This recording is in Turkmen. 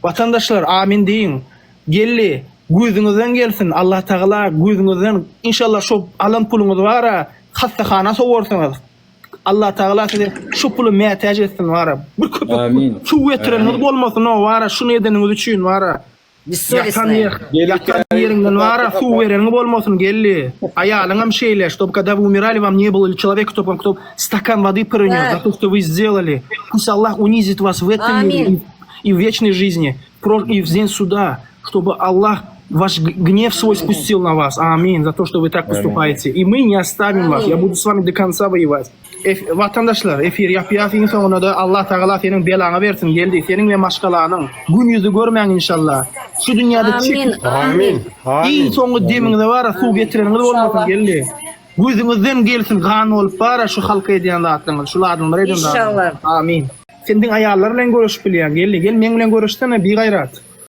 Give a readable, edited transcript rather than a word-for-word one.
Watandaşlar amin diýiň. Geldi gözüňizden gelsin Allah Tagala gözüňizden inşallah şo alan puluňyzy bara hassahana sowarsyňyz. Allah Tagala sizi şo pula mätäç etsin bara. Bir köpek Amin. suw getireniňiz bolmasyn o bara şuny edeniňiz üçin bara. Ýatan ýer, ýatan ýeriňden bara suw bereniň bolmasyn geldi. Aýalyňam şeýle, чтобы когда вы умирали, вам не было человека, кто вам кто стакан воды принес, за то, что вы сделали. Пусть Аллах унизит вас в этом мире и в вечной жизни, и в день суда, чтобы Аллах ваш гнев свой спустил на вас. Аминь. За то, что вы так поступаете. И мы не оставим вас. Я буду с вами до конца воевать. Watandaşlar, efir ýapýas iň soňunda-da Allah Tagala seniň belaňy bersin Geldi, seniň we maşgalanyň gün ýüzi görmäň inşallah. Şu dünýäde çekip Amin. Iň soňky demiňize bara suw getireniňiz bolmasyn Geldi. Gözüňizden gelsin gan bolup bara şu halka edýän zatlaryňyz, şul adamlara eden zatlaryňyz. Amin. Sen diňe aýallar bilen göreşip bilýäň Geldi, gel meň bilen göreşsene bigaýrat.